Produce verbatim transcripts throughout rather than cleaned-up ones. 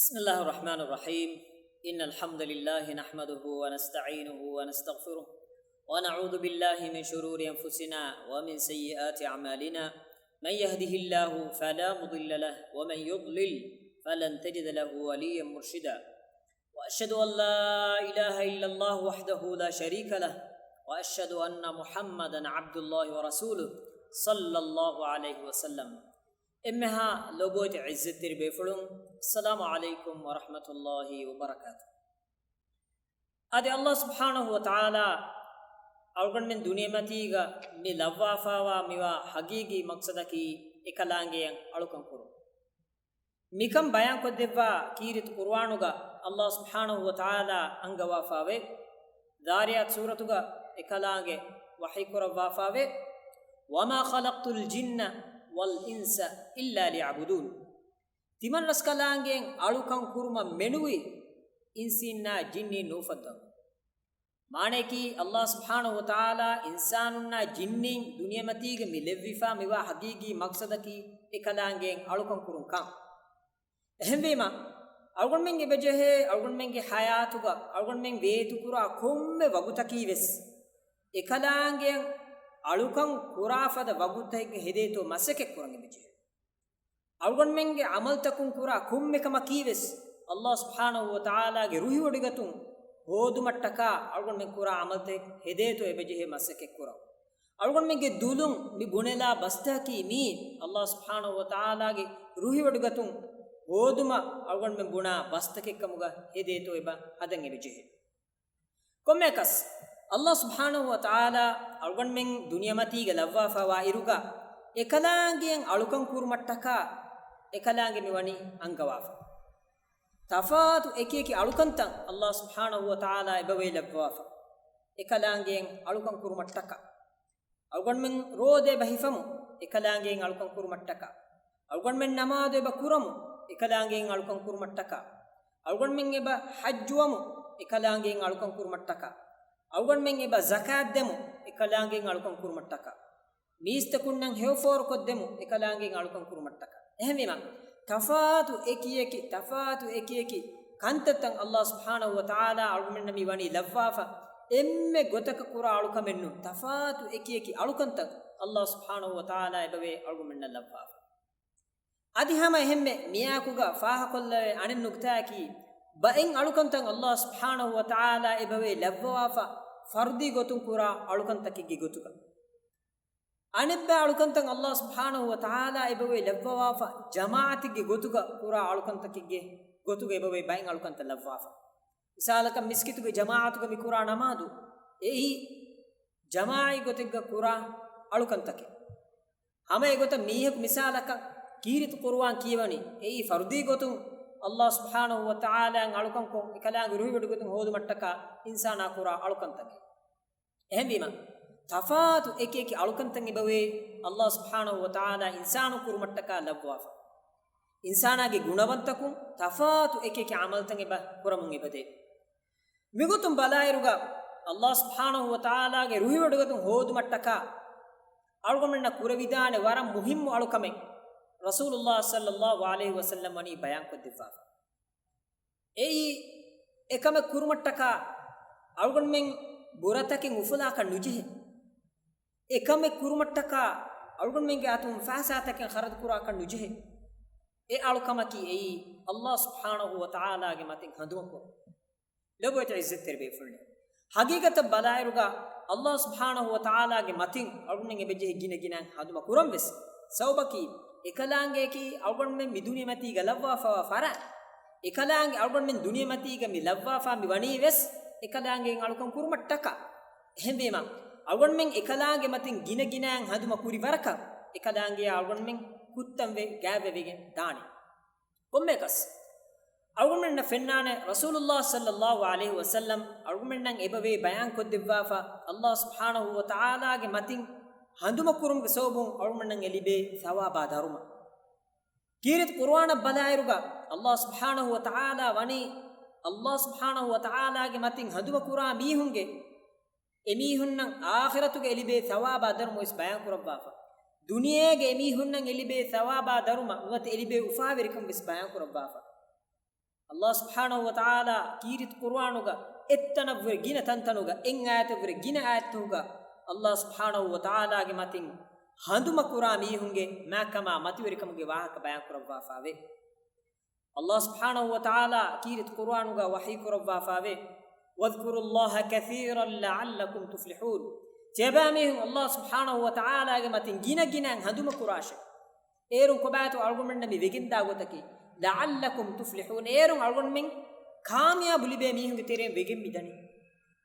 بسم الله الرحمن الرحيم. إن الحمد لله نحمده ونستعينه ونستغفره، ونعوذ بالله من شرور أنفسنا ومن سيئات أعمالنا. من يهده الله فلا مضل له، ومن يضلل فلن تجد له وليا مرشدا. وأشهد أن لا إله إلا الله وحده لا شريك له، وأشهد أن محمدا عبد الله ورسوله، صلى الله عليه وسلم. އެންމެހާ ލޮބުވެތި ޢިއްޒަތްތެރި ބޭފުޅުން، އައްސަލާމު ޢަލައިކުމް ވަރަޙްމަތުﷲި ވަބަރަކާތު. އަދި ﷲ ސުބްޙާނަހު ވަތަޢާލާ އަޅުގަނޑުމެން ދުނިޔެމަތީގަ މި ލައްވާފާވާ މިވާ ޙަޤީޤީ މަޤްޞަދަކީ އެކަލާނގެއަށް އަޅުކަން ކުރުން. މިކަން ބަޔާންކޮށްދެއްވާ ކީރިތި ޤުރުއާނުގަ ﷲ ސުބްޙާނަހު ވަތަޢާލާ އަންގަވާފާވޭ. ޛާރިޔާތު ސޫރަތުގަ އެކަލާނގެ ވަޙީކުރައްވާފާވޭ، وما خلقت الجن والإنس إلا ليعبدون. ތިމަންރަސްކަލާނގެއަށް އަޅުކަން ކުރުމަށް މެނުވީ އިންސީންނާ ޖިންނީން ނޫފައްދަން. މާނަޔަކީ، ﷲ ސުބްޙާނަހު ވަތަޢާލާ އިންސާނުންނާ ޖިންނީން ދުނިޔެމަތީގަ މި ލެއްވިފާ މިވާ ޙަޤީޤީ މަޤްޞަދަކީ އެކަލާނގެއަށް އަޅުކަން ކުރުން ކަން. އެހެންވީމަ، އަޅުގަނޑުމެން އެބަޖެހޭ، އަޅުގަނޑުމެންގެ ޙަޔާތުގަ އަޅުގަނޑުމެން ވޭތުކުރާ ކޮންމެ ވަގުތަކީ ވެސް، އެކަލާނގެއަށް އަޅުކަން ކުރާ ފަދަ ވަގުތެއް ހެދޭތޯ މަސައްކަތް ކުރަން އެބަޖެހޭ. އަޅުގަނޑުމެންގެ ޢަމަލުތަކުން ކުރާ ކޮންމެ ކަމަކީ ވެސް، ﷲ ސުބްޙާނަހު ވަތަޢާލާގެ ރުހިވޮޑިގަތުން ހޯދުމަށްޓަކާ އަޅުގަނޑުމެން ކުރާ ޢަމަލުތައް ހެދޭތޯ އެބަޖެހޭ މަސައްކަތް ކުރަން. އަޅުގަނޑުމެންގެ ދުލުން މި ބުނެލާ ބަސްތަކަކީ މީ، ﷲ ސުބްޙާނަހު ވަތަޢާލާގެ ރުހިވޮޑިގަތުން ހޯދުމަށް އަޅުގަނޑުމެން ބުނާ ބަސްތަކެއްކަމުގަ ހެދޭތޯ އެބަ ހަދަން އެބަޖެހޭ. ކޮންމެއަކަސް، ﷲ ސުބްޙާނަހު ވަތަޢާލާ އަޅުގަނޑުމެން ދުނިޔެމަތީގަ ލައްވާފާވާ އިރުގަ، އެކަލާނގެއަށް އަޅުކަން ކުރުމަށްޓަކާ އެކަލާނގެ މިވަނީ އަންގަވާފަ. ތަފާތު އެކިއެކި އަޅުކަންތައް ﷲ ސުބްޙާނަހު ވަތަޢާލާ އެބަވޭ ލައްވާފަ، އެކަލާނގެއަށް އަޅުކަން ކުރުމަށްޓަކާ. އަޅުގަނޑުމެން ރޯދަ އެބަ ހިފަމު، އެކަލާނގެއަށް އަޅުކަން ކުރުމަށްޓަކާ. އަޅުގަނޑުމެން ނަމާދު އެބަ ކުރަމު، އެކަލާނގެއަށް އަޅުކަން ކުރުމަށްޓަކާ. އަޅުގަނޑުމެން އެބަ ޙައްޖުވަމު، އެކަލާނގެއަށް އަޅުކަން ކުރުމަށްޓަކާ. އަޅުގަނޑުމެން އެބަ ޒަކާތް ދެމު، އެކަލާނގެއަށް އަޅުކަން ކުރުމަށްޓަކާ. މީސްތަކުންނަށް ހެޔޮފޯރުކޮށްދެމު، އެކަލާނގެއަށް އަޅުކަން ކުރުމަށްޓަކާ. އެހެންވީމަ، ތަފާތު އެކިއެކި، ތަފާތު އެކިއެކި ކަންތައްތައް ﷲ ސުބްޙާނަހު ވަތަޢާލާ އަޅުގަނޑުމެންނަށް މި ވަނީ ލައްވާފަ. އެންމެ ގޮތަކަށް ކުރާ އަޅުކަމެއްނު، ތަފާތު އެކިއެކި އަޅުކަންތައް ﷲ ސުބްޙާނަހު ވަތަޢާލާ އެބަވޭ އަޅުގަނޑުމެންނަށް ލައްވާފަ. އަދި ހަމަ އެހެންމެ މިއާކުގަ ފާހަކޮށްލެވޭ އަނެއް ނުކްތާއަކީ، ބައެއް އަޅުކަންތައް ﷲ ސުބްޙާނަހު ވަތަޢާލާ އެބަވޭ ލައްވާފަ ފަރުދީ ގޮތުން ކުރާ އަޅުކަންތަކެއްގެ ގޮތުގަ. އަނެއްބައި އަޅުކަންތައް ﷲ ސުބްޙާނަހު ވަތަޢާލާ އެބަވޭ ލައްވާފަ ޖަމާޢަތެއްގެ ގޮތުގަ ކުރާ އަޅުކަންތަކެއްގެ ގޮތުގަ އެބަވޭ ބައެއް އަޅުކަންތައް ލައްވާފަ. މިސާލަކަށް މިސްކިތުގެ ޖަމާޢަތުގަ މި ކުރާ ނަމާދު، އެއީ ޖަމާޢީ ގޮތެއްގަ ކުރާ އަޅުކަންތަކެއް. ހަމަ އެގޮތަށް މީހަކު މިސާލަކަށް ކީރިތި ޤުރުއާން ކިޔަވަނީ، އެއީ ފަރުދީ ގޮތުން ﷲ ސުބްޙާނަހު ވަތަޢާލާއަށް އަޅުކަންކޮށް، އެކަލާނގެ ރުހިވޮޑިގޮތުން ހޯދުމަށްޓަކާ އިންސާނާ ކުރާ އަޅުކަންތަކެއް. އެހެންވީމަ، ތަފާތު އެކިއެކި އަޅުކަންތައް އެބަވޭ، ﷲ ސުބްޙާނަހު ވަތަޢާލާ އިންސާނުން ކުރުމަށްޓަކާ ލައްވާފަ. އިންސާނާގެ ގުނަވަންތަކުން ތަފާތު އެކިއެކި ޢަމަލުތައް އެބަ ކުރަމުން އެބަދޭ. މިގޮތުން ބަލާއިރުގަ، ﷲ ސުބްޙާނަހު ވަތަޢާލާގެ ރުހިވޮޑިގަތުން ހޯދުމަށްޓަކާ އަޅުގަނޑުމެންނަށް ކުރެވިދާނެ ވަރަށް މުހިއްމު އަޅުކަމެއް ރަސޫލުﷲ ޞައްލަﷲު ޢަލައިހި ވަސައްލަމް ވަނީ ބަޔާންކޮށްދެއްވާފަ. އެއީ، އެކަމެއް ކުރުމަށްޓަކާ އަޅުގަނޑުމެން ބުރަތަކެއް އުފުލާކަށް ނުޖެހޭ. އެކަމެއް ކުރުމަށްޓަކާ އަޅުގަނޑުމެންގެ އަތުން ފައިސާތަކެއް ޚަރަދުކުރާކަށް ނުޖެހޭ. އެ އަޅުކަމަކީ އެއީ، ﷲ ސުބްޙާނަހު ވަތަޢާލާގެ މަތިން ހަނދުމަކުރުން. ލޮބުވެތި ޢިއްޒަތްތެރި ބޭފުޅުން، ޙަޤީޤަތަށް ބަލާއިރުގަ، ﷲ ސުބްޙާނަހު ވަތަޢާލާގެ މަތިން އަޅުގަނޑުމެން އެބަޖެހޭ ގިނަ ގިނައިން ހަނދުމަ ކުރަން ވެސް. ސަބަބަކީ، އެކަލާނގެއަކީ އަޅުގަނޑުމެން މި ދުނިޔެމަތީގަ ލައްވާފަވާ ފަރާތް. އެކަލާނގެ އަޅުގަނޑުމެން ދުނިޔެމަތީގަ މި ލައްވާފާ މި ވަނީ ވެސް، އެކަލާނގެއަށް އަޅުކަން ކުރުމަށްޓަކާ. އެހެންވީމަ، އަޅުގަނޑުމެން އެކަލާނގެ މަތިން ގިނަ ގިނައިން ހަނދުމަ ކުރި ވަރަކަށް، އެކަލާނގެއާ އަޅުގަނޑުމެން ކުއްތަންވެ ގާތްވެވެގެން ދާނެ. ކޮންމެއަކަސް، އަޅުގަނޑުމެންނަށް ފެންނާނެ، ރަސޫލުﷲ ޞައްލަﷲު ޢަލައިހި ވަސައްލަމް އަޅުގަނޑުމެންނަށް އެބަވޭ ބަޔާންކޮށްދެއްވާފަ، ﷲ ސުބްޙާނަހު ވަތަޢާލާގެ މަތިން ހަނދުމަކުރުމުގެ ސަބަބުން އަޅުގަނޑުމެންނަށް އެ ލިބޭ ޘަވާބާ ދަރުމަ. ކީރިތި ޤުރުއާނަށް ބަލާއިރުގަ، ﷲ ސުބްޙާނަހު ވަތަޢާލާ ވަނީ، ﷲ ސުބްޙާނަހު ވަތަޢާލާގެ މަތިން ހަނދުމަކުރާ މީހުންގެ އެމީހުންނަށް އާޚިރަތުގަ އެލިބޭ ޘަވާބާ ދަރުމަ ވެސް ބަޔާންކުރައްވާފަ. ދުނިޔޭގެ އެމީހުންނަށް އެލިބޭ ޘަވާބާ ދަރުމަ ނުވަތަ އެލިބޭ އުފާވެރިކަން ވެސް ބަޔާންކުރައްވާފަ. ﷲ ސުބްޙާނަހޫ ވަތަޢާލާ ކީރިތި ޤުރުއާނުގަ އެއްތަނަށްވުރެ ގިނަ ތަންތަނުގަ، އެއް އާޔަތަށްވުރެ ގިނަ އާޔަތުގަ ﷲ ސުބްޙާނަހޫ ވަތަޢާލާގެ މަތިން ހަނދުމަކުރާ މީހުންގެ މާތްކަމާ މަތިވެރިކަމުގެ ވާހަކަ ބަޔާންކުރައްވާފާވޭ. ﷲ ސުބްޙާނަހޫ ވަތަޢާލާ ކީރިތި ޤުރުއާނުގަ ވަޙީކުރައްވާފާވޭ، "واذكروا الله كثيرا لعلكم تفلحون." ތިޔަބައިމީހުން ﷲ ސުބްޙާނަހޫ ވަތަޢާލާގެ މަތިން ގިނަ ގިނައިން ހަނދުމަކުރާށޭ. އޭރުން ކޮބާތޯ އަޅުގަނޑުމެންނަށް މި ވެގެންދާ ގޮތަކީ، "لعلكم تفلحون." އޭރުން އަޅުގަނޑުމެން ކާމިޔާބު ލިބޭ މީހުންގެ ތެރެއިން ވެގެން މިދަނީ.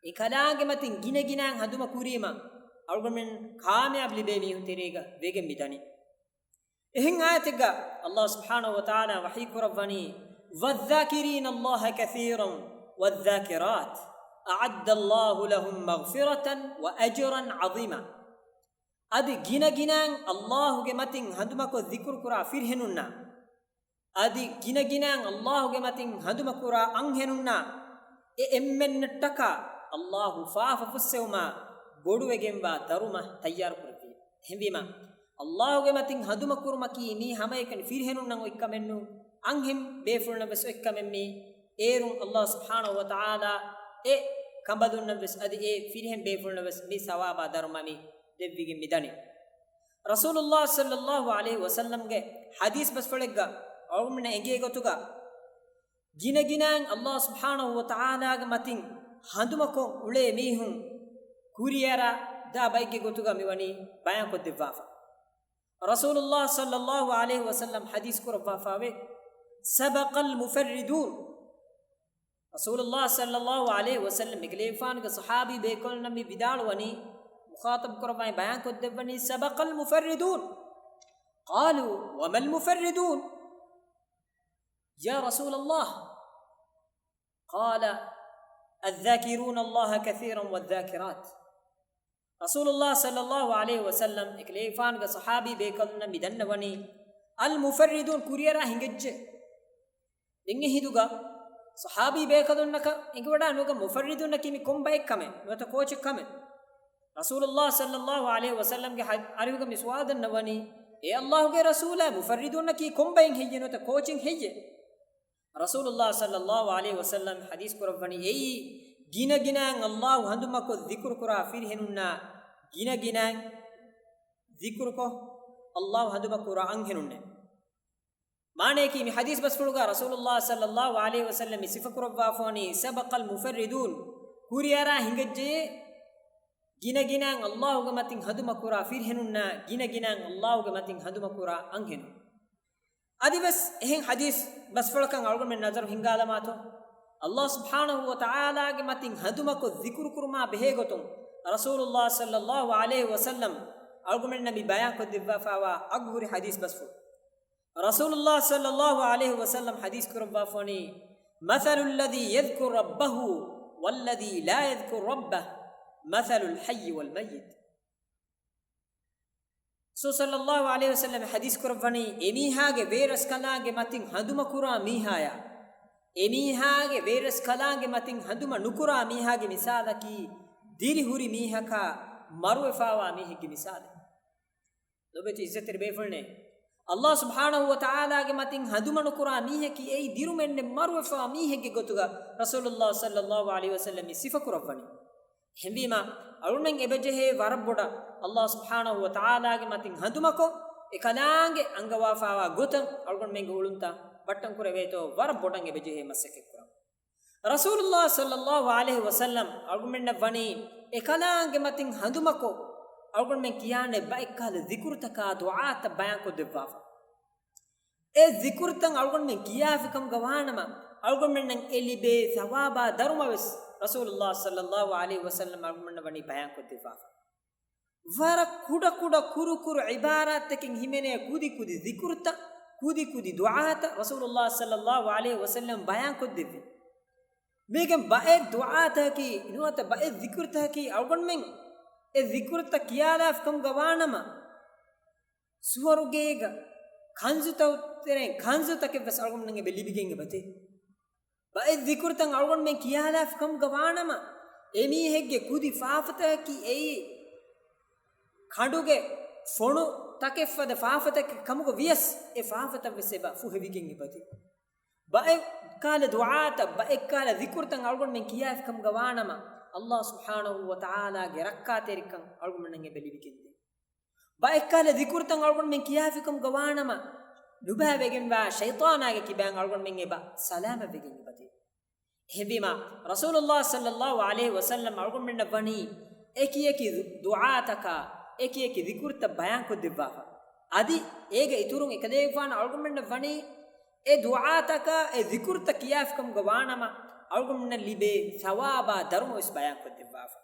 އެކަލާނގެ މަތިން ގިނަ ގިނައިން ހަނދުމަ ކުރީމަ، އަޅުގަނޑުމެން ކާމިޔާބު ލިބޭ މީހުން ތެރޭގަ ވެގެން މިދަނީ. އެހެން އާޔަތެއްގަ ﷲ ސުބްޙާނަހޫ ވަތަޢާލާ ވަޙީކުރައްވަނީ، "والذاكرين الله كثيرا والذاكرات أعد الله لهم مغفرة وأجرا عظيما." އަދި ގިނަ ގިނައިން ﷲގެ މަތިން ހަނދުމަކޮށް ޛިކުރުކުރާ ފިރިހެނުންނާ، އަދި ގިނަ ގިނައިން ﷲގެ މަތިން ހަނދުމަކުރާ އަންހެނުންނާ، އެ އެންމެންނަށްޓަކާ ﷲ ފާފަ ފުއްސެވުމާ ބޮޑުވެގެންވާ ދަރުމަ ތައްޔާރުކުރެއްވި. އެހެންވީމަ، ﷲގެ މަތިން ހަނދުމަކުރުމަކީ މީ ހަމައެކަނި ފިރިހެނުންނަށް އޮތްކަމެއްނޫން، އަންހެން ބޭފުޅުންނަށް ވެސް އޮތްކަމެއް މީ. އޭރުން ﷲ ސުބްޙާނަހޫ ވަތަޢާލާ އެ ކަނބަލުންނަށް ވެސް އަދި އެ ފިރިހެން ބޭފުޅުންނަށް ވެސް މި ސަވާބާ ދަރުމަ މި ދެއްވިގެން މިދަނީ. ރަސޫލުﷲ ޞައްލަﷲ ޢަލައިހި ވަސައްލަމްގެ ޙަދީޘް ބަސްފުޅެއްގަ އަޅުގަނޑުމެންނަށް އެނގޭ ގޮތުގަ، ގިނަ ގިނައިން ﷲ ސުބްޙާނަހޫ ވަތަޢާލާގެ މަތިން ހަނދުމަކޮށް އުޅޭ މީހުން ކުރިއަރާ ދާ ބައެއްގެ ގޮތުގަ މިވަނީ ބަޔާންކޮށްދެއްވާފަ. ރަސޫލުﷲ ޞައްލަﷲ ޢަލައިހި ވަސައްލަމް ޙަދީޘް ކުރައްވާފާވޭ، "سبق المفردون." ރަސޫލުﷲ ޞައްލަﷲ ޢަލައިހި ވަސައްލަމް އެކަލޭގެފާނުގެ ޞަޙާބީ ބޭކަލުންނަށް މި ވިދާޅުވަނީ، މުޚާޠަބު ކުރައްވަނީ، ބަޔާންކޮށްދެއްވަނީ، "سبق المفردون." قالوا: "وما المفردون يا رسول الله؟" قال: "الذاكرون الله كثيرا والذاكرات." ރަސޫލުﷲ ޞައްލަﷲ ޢަލައިހި ވަސައްލަމް އެކަލޭގެފާނުގެ ޞަޙާބީ ބޭކަލުންނަށް މި ދަންނަވަނީ، އަލް މުފައްރިދޫން ކުރިއަރާ ހިނގައްޖެ. ދެން އެ ހިނދުގަ ޞަޙާބީ ބޭކަލުންނަކަށް އެނގިވަޑާ ނުވަތަ މުފައްރިދޫންނަކީ މި ކޮން ބައެއް ކަމެއް، ނުވަތަ ކޯޗެއް ކަމެއް. ރަސޫލުﷲ ޞައްލަﷲ ޢަލައިހި ވަސައްލަމްގެ ޙަ-، އަރިހުގަ މި ސުވާލު ދަންނަވަނީ، އޭ ﷲގެ ރަސޫލާ، މުފައްރިދޫންނަކީ ކޮން ބައެއް ހެއްޔެ ނުވަތަ ކޯޗެއް ހެއްޔެ؟ ރަސޫލުﷲ ޞައްލަﷲ ޢަލައިހި ވަސައްލަމް ޙަދީޘް ކުރައްވަނީ އެއީ، ގިނަ ގިނައިން ﷲ ހަނދުމަކޮށް ޛިކުރު ކުރާ ފިރިހެނުންނާ، ގިނަ ގިނައިން ޛިކުރުކޮށް ﷲ ހަނދުމަ ކުރާ އަންހެނުންނޭ. މާނަޔަކީ، މި ޙަދީޘް ބަސްފުޅުގަ ރަސޫލުﷲ ޞައްލަﷲ ޢަލައިހި ވަސައްލަމް މި ސިފަކުރައްވާފަވަނީ، "سبق المفردون"، ކުރިއަރާ ހިނގައްޖެޔޭ، ގިނަ ގިނައިން ﷲގެ މަތިން ހަނދުމަ ކުރާ ފިރިހެނުންނާ، ގިނަ ގިނައިން ﷲގެ މަތިން ހަނދުމަ ކުރާ އަންހެނުން. އަދިވެސް އެހެން ޙަދީޘް ބަސްފުޅަކަށް އަޅުގަނޑުމެން ނަޒަރު ހިންގާލަމާތޯ؟ ﷲ ސުބްޙާނަހޫ ވަތަޢާލާގެ މަތިން ހަނދުމަކޮށް ޛިކުރު ކުރުމާ ބެހޭގޮތުން، ރަސޫލުﷲ ޞައްލަﷲ ޢަލައިހި ވަސައްލަމް އަޅުގަނޑުމެންނަށް މި ބަޔާންކޮށްދެއްވާފައިވާ އަގުހުރި ޙަދީޘް ބަސްފުޅު. ރަސޫލުﷲ ޞައްލަﷲ ޢަލައިހި ވަސައްލަމް ޙަދީޘް ކުރައްވާފަވަނީ، "مثل الذي يذكر ربه والذي لا يذكر ربه مثل الحي والميت." ރަސޫލު ޞައްލަﷲ ޢަލައިހި ވަސައްލަމް ޙަދީޘް ކުރައްވަނީ، އެމީހާގެ ވޭރަސްކަލާނގެ މަތިން ހަނދުމަކުރާ މީހާޔާ، އެމީހާގެ ވޭރަސްކަލާނގެ މަތިން ހަނދުމަ ނުކުރާ މީހާގެ މިސާލަކީ، ދިރިހުރި މީހަކާ މަރުވެފައިވާ މީހެއްގެ މިސާލެއް. ލޮބެތި ޢިއްޒަތްތެރި ބޭފުޅުންނޭ! ﷲ ސުބްޙާނަހޫ ވަތަޢާލާގެ މަތިން ހަނދުމަ ނުކުރާ މީހަކީ އެއީ ދިރުމެއްނެއް މަރުވެފައިވާ މީހެއްގެ ގޮތުގަ ރަސޫލުﷲ ޞައްލަﷲ ޢަލައިހި ވަސައްލަމް މި ސިފަކުރައްވަނީ. އެހެންވީމާ، އަޅުގަނޑުމެން އެބަޖެހޭ ވަރަށް ބޮޑަށް ﷲ ސުބްޙާނަހޫ ވަތަޢާލާގެ މަތިން ހަނދުމަކޮށް، އެކަލާނގެ އަންގަވާފައިވާ ގޮތަށް އަޅުގަނޑުމެންގެ އުޅުންތައް ބައްޓަން ކުރެވޭތޯ، ވަރަށް ބޮޑަށް އެބަޖެހޭ މަސައްކަތްކުރަން. ރަސޫލުﷲ ޞައްލަﷲ ޢަލައިހި ވަސައްލަމް އަޅުގަނޑުމެންނަށް ވަނީ އެކަލާނގެ މަތިން ހަނދުމަކޮށް، އަޅުގަނޑުމެން ކިޔާނެ ބައެއްކަހަލަ ޛިކުރުތަކާ ދުޢާތައް ބަޔާންކޮށްދެއްވާފަ. އެ ޛިކުރުތައް އަޅުގަނޑުމެން ކިޔާފިކަމުގަ ވާނަމަ، އަޅުގަނޑުމެންނަށް އެ ލިބޭ ޘަވާބާ ދަރުމަވެސް ރަސޫލުﷲ ޞައްލަﷲ ޢަލައިހި ވަސައްލަމް އަޅުގަނޑުމެންނަށް ވަނީ ބަޔާންކޮށްދެއްވާފަ. ވަރަށް ކުޑަކުޑަ ކުރުކުރު ޢިބާރާތްތަކެއް ހިމެނޭ ކުދިކުދި ޛިކުރުތައް، ކުދިކުދި ދުޢާތައް ރަސޫލުﷲ ޞައްލަﷲ ޢަލައިހި ވަސައްލަމް ބަޔާންކޮށްދެއްވި. މީގެން ބައެއް ދުޢާތަކަކީ ނުވަތަ ބައެއް ޛިކުރުތަކަކީ އަޅުގަނޑުމެން އެ ޛިކުރުތައް ކިޔާލާފިކަމުގަ ވާނަމަ، ސުވަރުގޭގަ ކަންޒުތައް ތެރެއިން ކަންޒުތަކެއްވެސް އަޅުގަނޑުމެން އެބަ ލިބިގެން އެބަތި. ބައެއް ޛިކުރުތައް އަޅުގަނޑުމެން ކިޔާލާފިކަމުގަ ވާނަމަ، އެމީހެއްގެ ކުދި ފާފަތަކަކީ އެއީ ކަނޑުގެ ފޮނު ތަކެއްފަދަ ފާފަތަކެއް ކަމުގަ ވިޔަސް، އެ ފާފަތައްވެސް އެބަ ފުހެވިގެން އެބަތި. ބައެއް ކާލަ ދުޢާތައް، ބައެއްކާލަ ޛިކުރުތައް އަޅުގަނޑުމެން ކިޔާފިކަމުގަ ވާނަމަ، ﷲ ސުބްޙާނަހޫ ވަތަޢާލާގެ ރައްކާތެރިކަން އަޅުގަނޑުމެންނަށް އެބަ ލިބިގެންދޭ. ބައެއްކާލަ ޛިކުރުތައް އަޅުގަނޑުމެން ކިޔާފިކަމުގަ ވާނަމަ، ނުބައިވެގެންވާ ޝައިޠާނާގެ ކިބައިން އަޅުގަނޑުމެން އެބަ ސަލާމަތްވެގެން އެބަދޭ. އެހެންވީމާ، ރަސޫލުﷲ ޞައްލަﷲ ޢަލައިހި ވަސައްލަމް އަޅުގަނޑުމެންނަށް ވަނީ އެކި އެކި ދުޢާތަކާ، އެކި އެކި ޛިކުރުތައް ބަޔާންކޮށްދެއްވާފަ. އަދި އޭގެ އިތުރުން އެކަލޭގެފާނު އަޅުގަނޑުމެންނަށް ވަނީ އެ ދުޢާތަކާ، އެ ޛިކުރުތައް ކިޔާފިކަމުގަ ވާނަމަ، އަޅުގަނޑުމެންނަށް ލިބޭ ޘަވާބާ ދަރުމަވެސް ބަޔާންކޮށްދެއްވާފަ.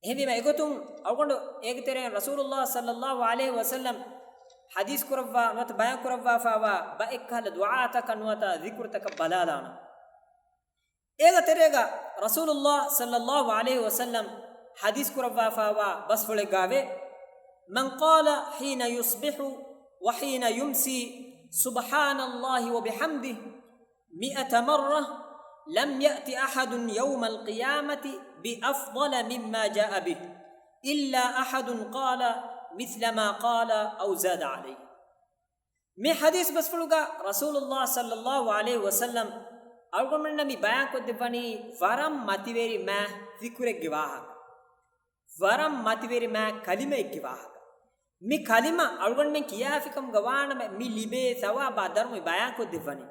އެހެންވީމަ، އެގޮތުން އަޅުގަނޑު އޭގެ ތެރެއިން ރަސޫލުﷲ ޞައްލަﷲ ޢަލައިހި ވަސައްލަމް ޙަދީޘް ކުރައްވާ ނުވަތަ ބަޔާން ކުރައްވާފައިވާ ބައެއްކަހަލަ ދުޢާތަކަށް ނުވަތަ ޛިކުރުތަކަށް ބަލާލާނަން. އޭގެ ތެރޭގަ ރަސޫލުﷲ ޞައްލަﷲ ޢަލައިހި ވަސައްލަމް ޙަދީޘް ކުރައްވާފައިވާ ބަސްފުޅެއްގައިވޭ، من قال حين يصبح وحين يمسي سبحان الله وبحمده مئة مرة لم يأت أحد يوم القيامة بأفضل مما جاء به إلا أحد قال مثل ما قال أو زاد عليه. މި ޙަދީޘް ބަސްފުޅުގަ ރަސޫލުﷲ ޞައްލަﷲ ޢަލައިހި ވަސައްލަމް އަޅުގަނޑުމެންނަށް މި ބަޔާންކޮށްދެއްވަނީ ވަރަށް މަތިވެރި މާތް ޛިކުރެއްގެ ވާހަކަ. ވަރަށް މަތިވެރި މާތް ކަލިމައެއްގެ ވާހަކަ. މި ކަލިމަ އަޅުގަނޑުމެން ކިޔާފިކަމުގަ ވާނަމަ މި ލިބޭ ޘަވާބާ ދަރުމަ ބަޔާންކޮށްދެއްވަނީ.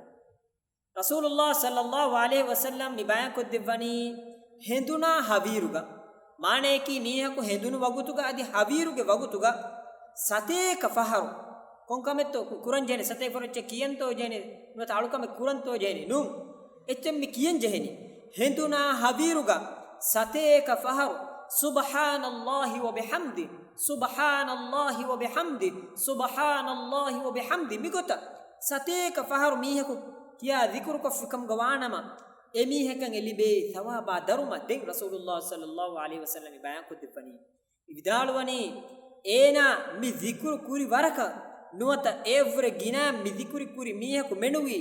ރަސޫލުﷲ ޞައްލަﷲ ޢަލައިހި ވަސައްލަމް މި ބަޔާންކޮށްދެއްވަނީ ހެނދުނާ ހަވީރުގަ، މާނަޔަކީ މީހަކު ހެނދުނު ވަގުތުގަ އަދި ހަވީރުގެ ވަގުތުގަ ސަތޭކަ ފަހަރު ކޮންކަމެއްތޯ ކު-، ކުރަންޖެހެނީ، ސަތޭކަ ފަހަރު އެއްޗެއް ކިޔަންތޯ ޖެހެނީ، ނުވަތަ އަޅުކަމެއް ކުރަންތޯ ޖެހެނީ؟ ނޫން. އެއްޗެއް މި ކިޔަން ޖެހެނީ. ހެނދުނާ ހަވީރުގަ ސަތޭކަ ފަހަރު، سبحان الله وبحمده، سبحان الله وبحمده، سبحان الله وبحمده، މިގޮތަށް ސަތޭކަ ފަހަރު މީހަކު ކިޔާ ޛިކުރުކޮށްފިކަމުގަ ވާނަމަ، އެމީހަކަށް އެ ލިބޭ ޘަވާބާ ދަރުމަ ދެން ރަސޫލުﷲ ޞައްލަﷲ ޢަލައިހި ވަސައްލަމް މި ބަޔާންކޮށްދެއްވަނީ. ވިދާޅުވަނީ، އޭނާ މި ޛިކުރު ކުރި ވަރަކަށް ނުވަތަ އެއަށްވުރެ ގިނައިން މި ޛިކުރު ކުރި މީހަކު މެނުވީ،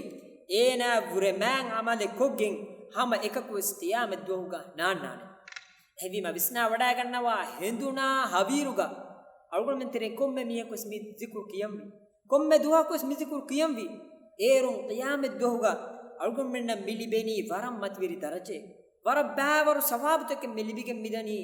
އޭނާއަށްވުރެ މާތް ޢަމަލެއް ކޮށްގެން ހަމަ އެކަކުވެސް ޤިޔާމަތްދުވަހުގަ ނާންނާނެ. އެހެންވީމަ، ވިސްނާ ވަޑައިގަންނަވާ ހެނދުނާ ހަވީރުގަ އަޅުގަނޑުމެން ތެރެއިން ކޮންމެ މީހަކުވެސް މި ޛިކުރު ކިޔަންވީ. ކޮންމެ ދުވަހަކުވެސް މި ޛިކުރު ކިޔަންވީ. އޭރުން ޤިޔާމަތްދުވަހުގަ އަޅުގަނޑުމެންނަށް މި ލިބެނީ ވަރަށް މަތިވެރި ދަރަޖައެއް. ވަރަށް ބައިވަރު ސަވާބުތަކެއް މި ލިބިގެން މިދަނީ.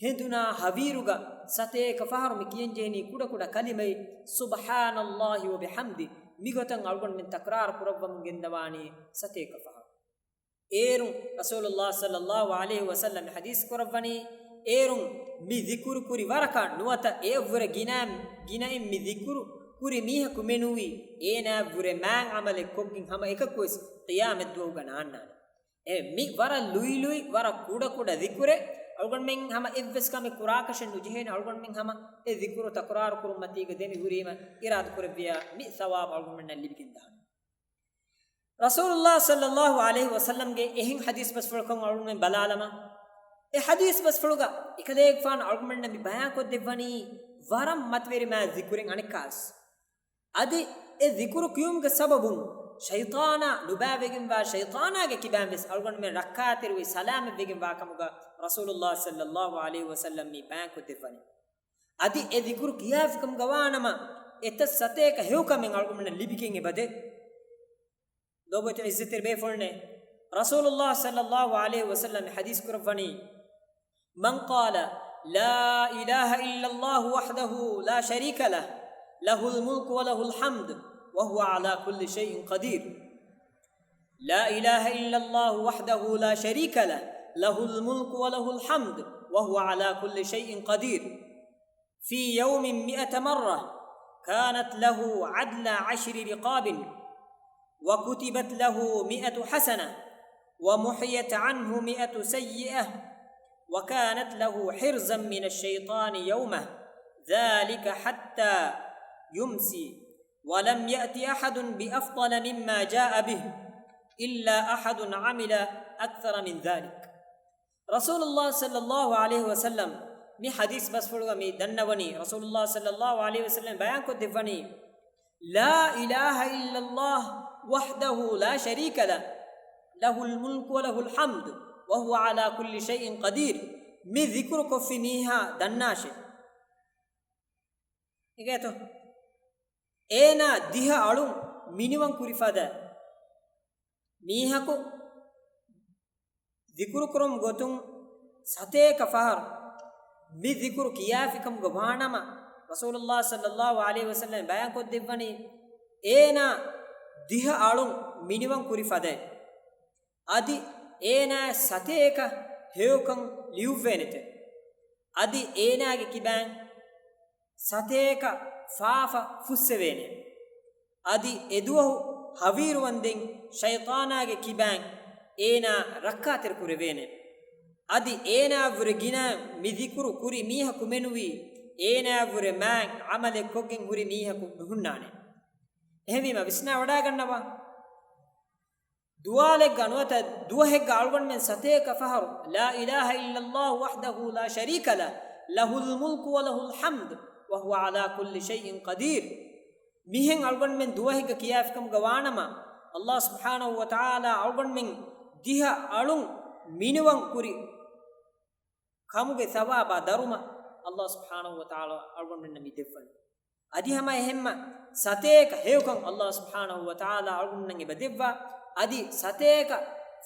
ހެނދުނާ ހަވީރުގަ ސަތޭކަ ފަހަރު މި ކިޔަންޖެހެނީ ކުޑަކުޑަ ކަލިމައެއް، سبحان الله وبحمده، މިގޮތަށް އަޅުގަނޑުމެން ތަކްރާރު ކުރައްވަމުން ގެންދަވާނީ ސަތޭކަ ފަހަރު. އޭރުން ރަސޫލުﷲ ޞައްލަﷲ ޢަލައިހި ވަސައްލަމް ޙަދީޘް ކުރައްވަނީ، އޭރުން މި ޛިކުރު ކުރި ވަރަކަށް ނުވަތަ އެއަށްވުރެ ގިނައިން، ގިނައިން މި ޛިކުރު ކުރި މީހަކު މެނުވީ، އޭނާއަށްވުރެ މާތް ޢަމަލެއް ކޮށްގެން ހަމަ އެކަކުވެސް ޤިޔާމަތްދުވަހުގަ ނާންނާނެ. އެ މި ވަރަށް ލުއިލުއި، ވަރަށް ކުޑަކުޑަ ޛިކުރެއް. އަޅުގަނޑުމެން ހަމަ އެއްވެސް ކަމެއް ކުރާކަށެއް ނުޖެހޭނެ. އަޅުގަނޑުމެން ހަމަ އެ ޛިކުރު ތަކުރާރު ކުރުން މަތީގަ ދެމި ހުރީމަ އިރާދަ ކުރެއްވިޔާ މި ޘަވާބު އަޅުގަނޑުމެންނަށް ލިބިގެންދާނެ. ރަސޫލުﷲ ޞައްލަﷲ ޢަލައިހި ވަސައްލަމްގެ އެހެން ޙަދީޘް ބަސްފުޅަކަށް އަޅުގަނޑުމެން ބަލާލަމާ، އެ ޙަދީޘް ބަސްފުޅުގަ އެކަލޭގެފާނު އަޅުގަނޑުމެންނަށް މި ބަޔާންކޮށްދެއްވަނީ ވަރަށް މަތިވެރި މާތް ޛިކުރެއް އަނެއްކާވެސް. އަދި އެ ޛިކުރު ކިޔުމުގެ ސަބަބުން ޝައިޠާނާ ނުބައިވެގެންވާ ޝައިޠާނާގެ ކިބައިން ވެސް އަޅުގަނޑުމެން ރައްކާތެރިވެ ސަލާމަތްވެގެން ވާކަމުގަ ރަސޫލުﷲ ޞައްލަﷲ ޢަލައިހި ވަސައްލަމް މި ބަޔާންކޮށްދެއްވަނީ. އަދި އެ ޛިކުރު ކިޔާފިކަމުގަ ވާނަމަ، އެތައް ސަތޭކަ ހެޔޮކަމެއް އަޅުގަނޑުމެންނަށް ލިބިގެން އެބަދޭ. ލޯބިވެތި ޢިއްޒަތްތެރި ބޭފުޅުންނޭ، ރަސޫލުﷲ ޞައްލަﷲ ޢަލައިހި ވަސައްލަމް ޙަދީޘް ކުރައްވަނީ، من قال لا إله إلا الله وحده لا شريك له، له الملك وله الحمد وهو على كل شيء قدير. لا إله إلا الله وحده لا شريك له، له الملك وله الحمد وهو على كل شيء قدير. في يوم مئة مرة كانت له عدل عشر رقاب، وكتبت له مئة حسنة، ومحيت عنه مئة سيئة، وكانت له حرزا من الشيطان يومه ذلك حتى يمسي، ولم يأت أحد بأفضل مما جاء به إلا أحد عمل أكثر من ذلك. ރަސޫލުﷲ ޞައްލަﷲ ޢަލައިހި ވަސައްލަމް މި ޙަދީޘް ބަސްފުޅުގަ މި ދަންނަވަނީ، ރަސޫލުﷲ ޞައްލަﷲ ޢަލައިހި ވަސައްލަމް ބަޔާންކޮށްދެއްވަނީ، لا إله إلا الله وحده لا شريك له، له الملك وله الحمد وهو على كل شيء قدير. މި ޛިކުރު ކޮށްފި މީހާ ދަންނާށޭ. އެނގޭތޯ؟ އޭނާ ދިހަ އަޅުން މިނިވަން ކުރި ފަދަ، މީހަކު ޒިކުރުކުރުމުގެ ގޮތުން ސަތޭކަ ފަހަރު މި ޒިކުރު ކިޔާފިކަމުގަ ވާނަމަ، ރަސޫލުﷲ ޞައްލަﷲ ޢަލައިހި ވަސައްލަމަ ބަޔާންކޮށްދެއްވަނީ، އޭނާ ދިހަ އަޅުން މިނިވަން ކުރި ފަދައިން. އަދި އޭނާ ސަތޭކަ ހެޔޮކަން ލިޔުއްވޭނެތެ. އަދި އޭނާގެ ކިބައިން ސަތޭކަ ފާފަ ފުއްސެވޭނެ. އަދި އެދުވަހު ހަވީރުވަންދެން ޝައިޠާނާގެ ކިބައިން އޭނާ ރައްކާތެރި ކުރެވޭނެ. އަދި އޭނާއަށްވުރެ ގިނަ މި ޒިކުރު ކުރި މީހަކު މެނުވީ، އޭނާއަށްވުރެ މާތް ޢަމަލެއް ކޮށްގެން ހުރި މީހަކު ނުހުންނާނެ. އެހެންވީމަ ވިސްނާ ވަޑާގަންނަވާ. ދުވާލެއްގަ ނުވަތަ ދުވަހެއްގަ އަޅުގަނޑުމެން ސަތޭކަ ފަހަރު، لا إله إلا الله وحده لا شريك له، له الملك وله الحمد وهو على كل شيء قدير. މިހެން އަޅުގަނޑުމެން ދުވަހެއްގަ ކިޔާފިކަމުގަ ވާނަމަ، ﷲ ސުބްޙާނަހޫ ވަތަޢާލާ އަޅުގަނޑުމެން ދިހަ އަޅުން މިނިވަން ކުރި ކަމުގެ ޘަވާބާ ދަރުމަ ﷲ ސުބްޙާނަހޫ ވަތަޢާލާ އަޅުގަނޑުމެންނަށް މި ދެއްވަނީ. އަދި ހަމަ އެހެންމަ ސަތޭކަ ހެޔޮކަން ﷲ ސުބްޙާނަހޫ ވަތަޢާލާ އަޅުގަނޑުމެންނަށް އެބަ ދެއްވާ، އަދި ސަތޭކަ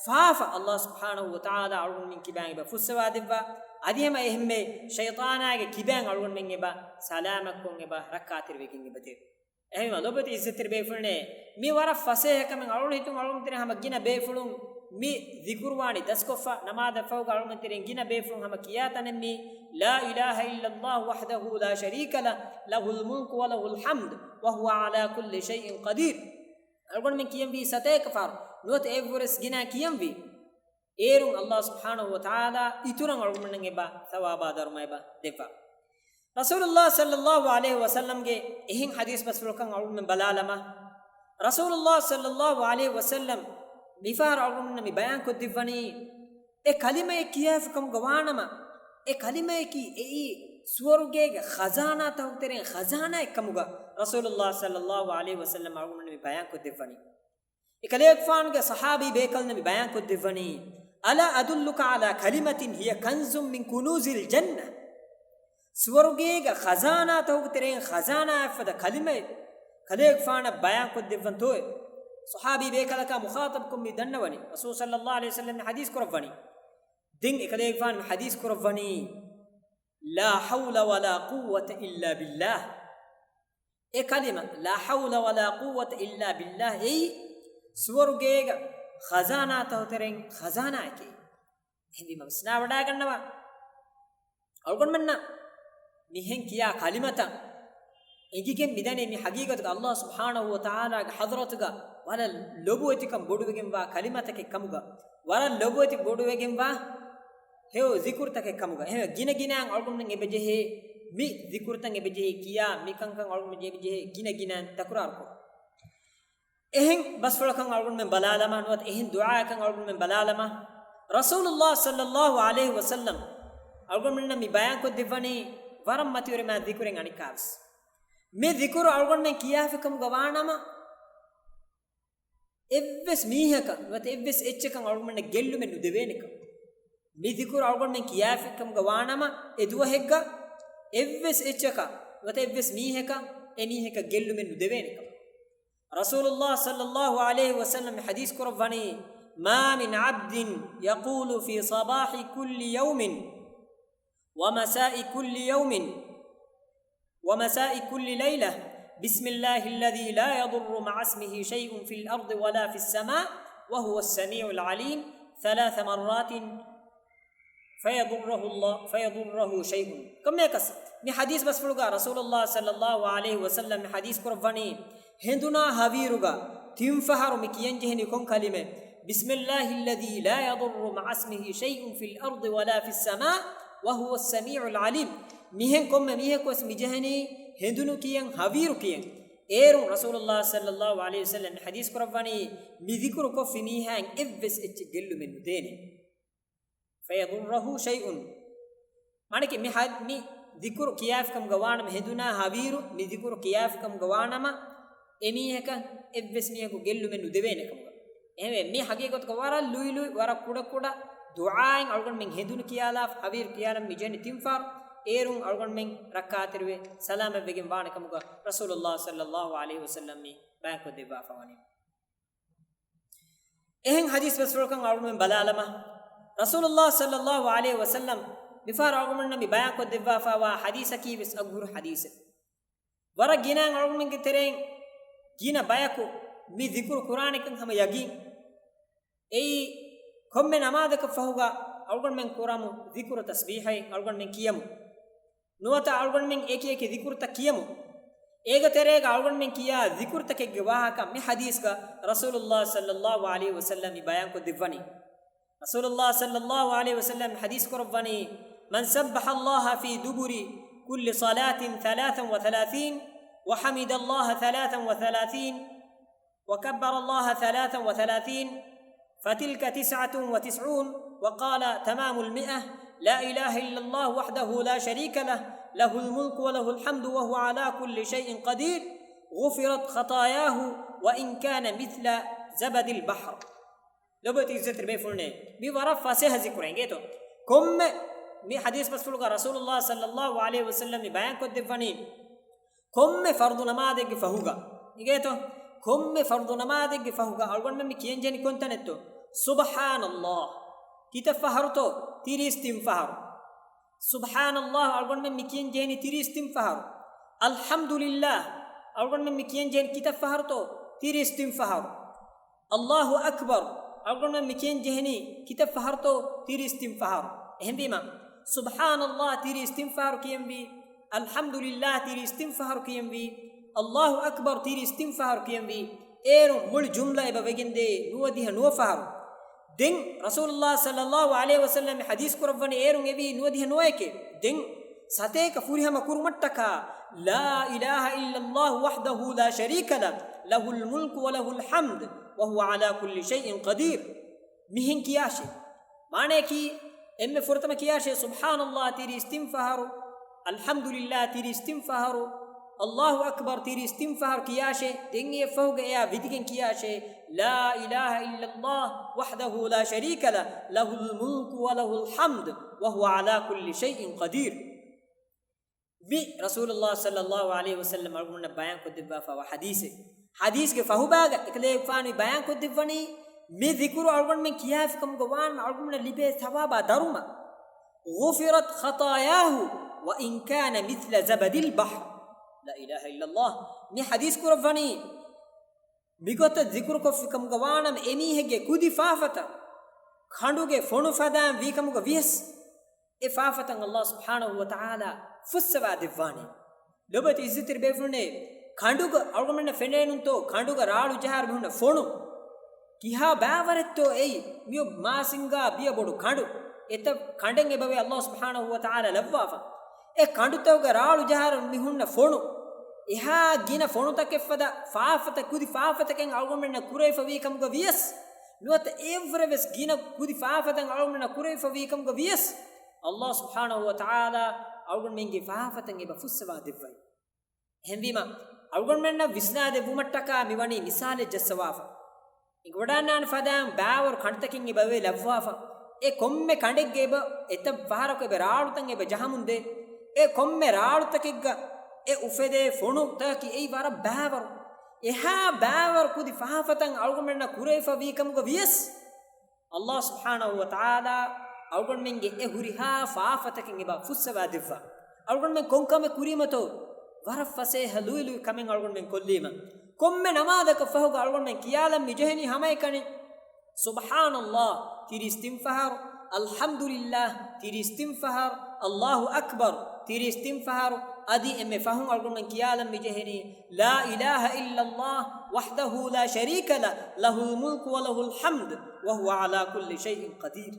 ފާފަ ﷲ ސުބްޙާނަހޫ ވަތަޢާލާ އަޅުގަނޑުމެން ކިބައިން އެބަ ފުއްސަވާ ދެއްވާ، އަދި ހަމަ އެހެންމެ ޝައިޠާނާގެ ކިބައިން އަޅުގަނޑުމެން އެބަ ސަލާމަތްކޮށް އެބަ ރައްކާތެރިވެގެން އެބަ ދެއްވާ. އެހެންވީމަ ލޮބުވެތި ޢިއްޒަތްތެރި ބޭފުޅުންނޭ، މި ވަރަށް ފަސޭހަ ކަމެއް އަޅުގަނޑު ހިތުން އަޅުގަނޑު ތެރެ ހަމަ ގިނަ ބޭފުޅުން މި ޒިކުރު ވާނީ ދަސްކޮށްފަ، ނަމާދަށްފަހުގަ އަޅުގަނޑު ތެރެ ގިނަ ބޭފުޅުން ހަމަ ކިޔާ ތަނެއް މީ، لا إله إلا الله وحده لا شريك له، له الملك وله الحمد وهو على كل شيء قدير. އަޅުގަނޑުމެން ކިޔަންވީ ސަތޭކަ ފަހަރު، ނުވަތަ އެއްވުރެސް ގިނަ ކިޔަންވީ. އޭރުން ﷲ ސުބްޙާނަހޫ ވަތަޢާލާ އިތުރަށް އަޅުގަނޑުމެންނަށް އެބަ ޘަވާބާ ދަރުމަ އެބަ ދެއްވާ. ރަސޫލުﷲ ޞައްލަﷲ ޢަލައިހި ވަސައްލަމްގެ އެހެން ޙަދީޘް ބަސްފުޅަކަށް އަޅުގަނޑުމެން ބަލާލަމާ، ރަސޫލުﷲ ޞައްލަﷲ ޢަލައިހި ވަސައްލަމް މިފަހަރު އަޅުގަނޑުމެންނަށް މި ބަޔާންކޮށްދެއްވަނީ، އެ ކަލިމައެއް ކިޔާފިކަމުގަ ވާނަމަ، އެ ކަލިމައަކީ އެއީ ސުވަރުގޭގެ ޚަޒާނާތަކުގެ ތެރެއިން ޚަޒާނާއެއް ކަމުގަ ރަސޫލުﷲ ޞައްލަﷲ ޢަލައިހި ވަސައްލަމް އަޅުގަނޑުމެންނަށް މި ބަޔާންކޮށްދެއްވަނީ. އެކަލޭގެފާނުގެ ޞަޙާބީ ބޭކަލުންނަށް މި ބަޔާންކޮށްދެއްވަނީ، ألا أدلك على كلمة هي كنز من كنوز الجنة؟ ސުވަރުގޭގެ ޚަޒާނާތަކުގެ ތެރެއިން ޚަޒާނާއެއްފަދަ ކަލިމައެއް ކަލޭގެފާނަށް ބަޔާންކޮށްދެއްވަންތޯއޭ؟ ޞަޙާބީ ބޭކަލަކާ މުޚާޠަބްކޮށް މި ދަންނަވަނީ، ރަސޫލު ޞައްލަﷲ ޢަލައިހި ވަސައްލަމް މި ޙަދީޘް ކުރައްވަނީ. ދެން އެކަލޭގެފާނު މި ޙަދީޘް ކުރައްވަނީ، لا حول ولا قوة إلا بالله. އެ ކަލިމަ، لا حول ولا قوة إلا بالله، އެއީ ސުވަރުގޭގެ ޚަޒާނާތަކުގެ ތެރެއިން ޚަޒާނާއެކޭ. އެހެންވީމަ ވިސްނާވަޑާގަންނަވާ. އަޅުގަނޑުމެންނަށް މިހެން ކިޔާ ކަލިމަތައް އެނގިގެން މިދަނީ މި ޙަޤީޤަތުގަ ﷲ ސުބްޙާނަހޫ ވަތަޢާލާގެ ޙަޟްރަތުގަ ވަރަށް ލޮބުވެތިކަން ބޮޑުވެގެންވާ ކަލިމަތަކެއް ކަމުގަ، ވަރަށް ލޮބުވެތި ބޮޑުވެގެންވާ ހެޔޮ ޒިކުރުތަކެއް ކަމުގަ. އެހެންވެ، ގިނަ ގިނައިން އަޅުގަނޑުމެން އެބަޖެހޭ، މި ޒިކުރުތައް އެބަޖެހޭ ކިޔާ، މި ކަންކަން އަޅުގަނޑުމެން އެބަޖެހޭ ގިނަ ގިނައިން ތަކުރާރުކޮށް. އެހެން ބަސްފުޅަކަށް އަޅުގަނޑުމެން ބަލާލަމާ، ނުވަތަ އެހެން ދުޢާއަކަށް އަޅުގަނޑުމެން ބަލާލަމާ، ރަސޫލުﷲ ޞައްލަﷲ ޢަލައިހި ވަސައްލަމް އަޅުގަނޑުމެންނަށް މި ބަޔާންކޮށްދެއްވަނީ ވަރަށް މަތިވެރި މާ ޒިކުރެއް އަނެއްކާވެސް. މި ޒިކުރު އަޅުގަނޑުމެން ކިޔާފިކަމުގަ ވާނަމަ، އެއްވެސް މީހަކަށް ނުވަތަ އެއްވެސް އެއްޗަކަށް އަޅުގަނޑުމެންނަށް ގެއްލުމެއް ނުދެވޭނެކަން. މި ޒިކުރު އަޅުގަނޑުމެން ކިޔާފިކަމުގަ ވާނަމަ، އެ ދުވަހެއްގަ އެއްވެސް އެއްޗަކަށް ނުވަތަ އެއްވެސް މީހަކަށް އެ މީހަކަށް ގެއްލުމެއް ނުދެވޭނެކަން. ރަސޫލުﷲ ޞައްލަﷲ ޢަލައިހި ވަސައްލަމް ޙަދީޘް ކުރައްވަނީ، ما من عبد يقول في صباح كل يوم ومساء كل يوم ومساء كل ليلة، بسم الله الذي لا يضر مع اسمه شيء في الأرض ولا في السماء وهو السميع العليم، ثلاث مرات، فيضره الله، فيضره شيء. ކޮންމެއަކަސް މި ޙަދީޘް ބަސްފުޅުގަ ރަސޫލުﷲ ޞައްލަﷲ ޢަލައިހި ވަސައްލަމް މި ޙަދީޘް ކުރައްވަނީ، ހެނދުނާ ހަވީރުގަ ތިން ފަހަރު މި ކިޔަންޖެހެނީ ކޮން ކަލިމައެއް؟ بسم الله الذي لا يضر مع اسمه شيء في الأرض ولا في السماء وهو السميع العليم. މިހެން ކޮންމެ މީހަކުވެސް މިޖެހެނީ ހެނދުނު ކިޔަން، ހަވީރު ކިޔަން. އޭރުން ރަސޫލުﷲ ޞައްލަﷲ ޢަލައިހި ވަސައްލަމް މި ޙަދީޘް ކުރައްވަނީ، މި ޒިކުރު ކޮށްފި މީހާއަށް އެއްވެސް އެއްޗެއް ގެއްލުމެއް ނުދޭނެ. فيضره شيء. މާނައަކީ މި ޙަ-، މި ޒިކުރު ކިޔާފިކަމުގަ ވާނަމަ، ހެނދުނާ ހަވީރު މި ޒިކުރު ކިޔާފިކަމުގަ ވާނަމަ، އެމީހަކަށް އެއްވެސް މީހަކު ގެއްލުމެއް ނުދެވޭނެ ކަމުގަ. އެހެންވެ، މި ޙަޤީޤަތުގަ ވަރަށް ލުއިލުއި، ވަރަށް ކުޑަކުޑަ ދުޢާއެއް އަޅުގަނޑުމެން ހެނދުނު ކިޔާލާފަ، ހަވީރު ކިޔާލަން މި ޖެހެނީ ތިން ފަހަރު، އޭރުން އަޅުގަނޑުމެން ރައްކާތެރިވެ ސަލާމަތްވެގެން ވާނެ ކަމުގަ ރަސޫލުﷲ ޞައްލަﷲ ޢަލައިހި ވަސައްލަމް މި ބަޔާންކޮށްދެއްވާފަ ވަނީ. އެހެން ޙަދީޘް ބަސްފުޅަކަށް އަޅުގަނޑުމެން ބަލާލަމާ، ރަސޫލުﷲ ޞައްލަﷲ ޢަލައިހި ވަސައްލަމަ މިފަހަރު އަޅުގަނޑުމެންނަށް މި ބަޔާންކޮށްދެއްވާފައިވާ ޙަދީޘަކީ ވެސް އަގުހުރި ޙަދީޘެއް. ވަރަށް ގިނައިން އަޅުގަނޑުމެންގެ ތެރެއިން ގިނަ ބަޔަކު މި ޛިކުރު ކުރާނެކަން ހަމަ ޔަގީން. އެއީ، ކޮންމެ ނަމާދަކަށް ފަހުގަ އަޅުގަނޑުމެން ކުރަމު ޛިކުރު ތަސްބީޙައެއް އަޅުގަނޑުމެން ކިޔަމު. ނުވަތަ އަޅުގަނޑުމެން އެކި އެކި ޛިކުރުތައް ކިޔަމު. އޭގެ ތެރޭގަ އަޅުގަނޑުމެން ކިޔާ ޛިކުރުތަކެއްގެ ވާހަކަ މި ޙަދީޘްގަ ރަސޫލުﷲ ޞައްލަﷲ ޢަލައިހި ވަސައްލަމަ މި ބަޔާންކޮށްދެއްވަނީ. ރަސޫލުﷲ ޞައްލަﷲ ޢަލައިހި ވަސައްލަމަ ޙަދީޘް ކުރައްވަނީ، من سبح الله في دبر كل صلاة ثلاثا وثلاثين، وحمد الله ثلاثا وثلاثين، وكبر الله ثلاثا وثلاثين، فتلك تسعة وتسعون، وقال تمام المئة، لا إله إلا الله وحده لا شريك له، له الملك وله الحمد وهو على كل شيء قدير، غفرت خطاياه وإن كان مثل زبد البحر. ލޮބުވެތި ޢިއްޒަތްތެރި ބޭފުޅުންނޭ، މި ވަރަށް ފަސޭހަ ޛިކުރެއް އިނގޭތޯ. ކޮންމެ މި ޙަދީޘް ބަސްފުޅުގަ ރަސޫލުﷲ ޞައްލަﷲ ޢަލައިހި ވަސައްލަމަ މި ބަޔާންކޮށްދެއްވަނީ، ކޮންމެ ފަރުޟު ނަމާދެއްގެ ފަހުގަ، އިނގޭތޯ، ކޮންމެ ފަރުޟު ނަމާދެއްގެ ފަހުގަ އަޅުގަނޑުމެން މި ކިޔަންޖެހެނީ ކޮންތަނެއްތޯ؟ ސުބްޙާނަﷲ. ކިތައް ފަހަރުތޯ؟ ތިރީސް ތިން ފަހަރު. ސުބްޙާނަﷲ އަޅުގަނޑުމެން މި ކިޔަން ޖެހެނީ ތިރީސް ތިން ފަހަރު. އަލްޙަމްދުލިއްލާހް އަޅުގަނޑުމެން މި ކިޔަން ޖެހެނީ ކިތައް ފަހަރުތޯ؟ ތިރީސް ތިން ފަހަރު. އަﷲ އަކްބަރު އަޅުގަނޑުމެން މި ކިޔަން ޖެހެނީ ކިތައް ފަހަރުތޯ؟ ތިރީސް ތިން ފަހަރު. އެހެންވީމަ، ސުބްޙާނަﷲ ތިރީސް ތިން ފަހަރު ކިޔަންވީ، އަލްޙަމްދުލިއްލާހް ތިރީސް ތިން ފަހަރު ކިޔަންވީ، އަﷲ އަކްބަރު ތިރީސް ތިން ފަހަރު ކިޔަންވީ. އޭރުން މުޅި ޖުމްލަ އެބަ ވެގެންދޭ ނުވަދިހަ ނުވަ ފަހަރު. ދެން ރަސޫލުﷲ ޞައްލަﷲ ޢަލައިހި ވަސައްލަމަ ޙަދީޘް ކުރައްވަނީ އޭރުން އެވީ ނުވަދިހަ ނުވައެކޭ. ދެން ސަތޭކަ ފުރިހަމަ ކުރުމަށްޓަކާ، لا إله إلا الله وحده لا شريك له، له الملك وله الحمد وهو على كل شيء قدير. މިހެން ކިޔާށޭ. މާނަޔަކީ، އެންމެ ފުރަތަމަ ކިޔާށޭ، ސުބްޙާނަﷲ ތިރީސް ތިން ފަހަރު، އަލްޙަމްދުލިއްލާހް ތިރީސް ތިން ފަހަރު، އަﷲ އަކްބަރު ތިރީސް ތިން ފަހަރު ކިޔާށޭ. ދެން އެއަށްފަހުގަ އެއާ ވިދިގެން ކިޔާށޭ، لا إله إلا الله وحده لا شريك له، له الملك وله الحمد وهو على كل شيء قدير. މި ރަސޫލުﷲ ޞައްލަﷲ ޢަލައިހި ވަސައްލަމަ އަޅުގަނޑުމެންނަށް ބަޔާންކޮށްދެއްވާފައިވާ ޙަދީޘެއް. ޙަދީޘްގެ ފަހުބާގަ އެކަލޭގެފާނު ބަޔާންކޮށްދެއްވަނީ، މި ޛިކުރު އަޅުގަނޑުމެން ކިޔާފިކަމުގަ ވާނަމަ އަޅުގަނޑުމެންނަށް ލިބޭ ޘަވާބާ ދަރުމަ. غفرت خطاياه وإن كان مثل زبد البحر. لا إله إلا الله. މި ޙަދީޘް ކުރައްވަނީ، މިގޮތަށް ޛިކުރުކޮށްފިކަމުގަ ވާނަމަ އެމީހެއްގެ ކުދި ފާފަތައް ކަނޑުގެ ފޮނު ފަދައިން ވީކަމުގަ ވިޔަސް، އެ ފާފަތައް އަﷲ ސުބްޙާނަހޫ ވަތަޢާލާ ފުއްސަވާ ދެއްވާނެ. ލޮބުވެތި ޢިއްޒަތްތެރި ބޭފުޅުންނޭ، ކަނޑުގަ އަޅުގަނޑަށް ފެނޭނުންތޯ، ކަނޑުގަ ރާޅު ޖަހާއިރު މިހުންނަ ފޮނު ކިހާ ބާވަރެއްތޯ އެއީ؟ މިއޮ މާސިންގާ ބިޔަ ބޮޑު ކަނޑު. އެތައް ކަނޑެއް އެބަވޭ އަﷲ ސުބްޙާނަހޫ ވަތަޢާލާ ލައްވާފަ. އެ ކަނޑުތަކުގަ ރާޅު ޖަހާއިރު މިހުންނަ ފޮނު، އެހާ ގިނަ ފޮނުތަކެއްފަދަ ފާފަތައް، ކުދި ފާފަތަކެއް އަޅުގަނޑުމެންނަށް ކުރެވިފަ ވީކަމުގަ ވިޔަސް، ނުވަތަ އެއަށްވުރެ ވެސް ގިނަ ކުދި ފާފަތައް އަޅުގަނޑުމެންނަށް ކުރެވިފަ ވީކަމުގަ ވިޔަސް، އަﷲ ސުބްޙާނަހޫ ވަތަޢާލާ އަޅުގަނޑުމެންގެ ފާފަތައް އެބަ ފުއްސަވާ ދެއްވަނީ. އެހެންވީމަ، އަޅުގަނޑުމެންނަށް ވިސްނާދެއްވުމަށްޓަކާ މިވަނީ މިސާލެއް ޖައްސަވާފަ. އެނގިވަޑާންނާނެ ފަދައިން ބާވަރު ކަނޑުތަކެއް އެބަ ވޭ ލައްވާފަ. އެ ކޮންމެ ކަނޑެއްގަ އެބަ އެތައް ފަހަރަކު އެބަ ރާޅުތައް އެބަ ޖަހަމުންދޭ. އެ ކޮންމެ ރާޅުތަކެއްގަ އެ އުފެދޭ ފޮނުތަކަކީ އެއީ ވަރަށް ބާވަރު. އެހާ ބާވަރު ކުދި ފާފަތައް އަޅުގަނޑުމެންނަށް ކުރެވިފަ ވީކަމުގަ ވިޔަސް، އަﷲ ސުބްޙާނަހޫ ވަތަޢާލާ އަޅުގަނޑުމެންގެ އެ ހުރިހާ ފާފަތަކެއް އެބަ ފުއްސަވާ ދެއްވާ. އަޅުގަނޑުމެން ކޮން ކަމެއް ކުރީމަތޯ، ވަރަށް ފަސޭހަ ލުއިލުއި ކަމެއް އަޅުގަނޑުމެން ކޮށްލީމަ. ކޮންމެ ނަމާދަކަށް ފަހުގަ އަޅުގަނޑުމެން ކިޔާލަން މި ޖެހެނީ ހަމައެކަނި، ސުބްޙާނަﷲ ތިރީސް ތިން ފަހަރު، އަލްޙަމްދުލިއްލާހް ތިރީސް ތިން ފަހަރު، އަﷲ އަކްބަރު ތިރީސް ތިން ފަހަރު، އަދި އެންމެ ފަހުން އަޅުގަނޑުމެން ކިޔާލަން މި ޖެހެނީ، لا إله إلا الله وحده لا شريك له، له الملك وله الحمد وهو على كل شيء قدير.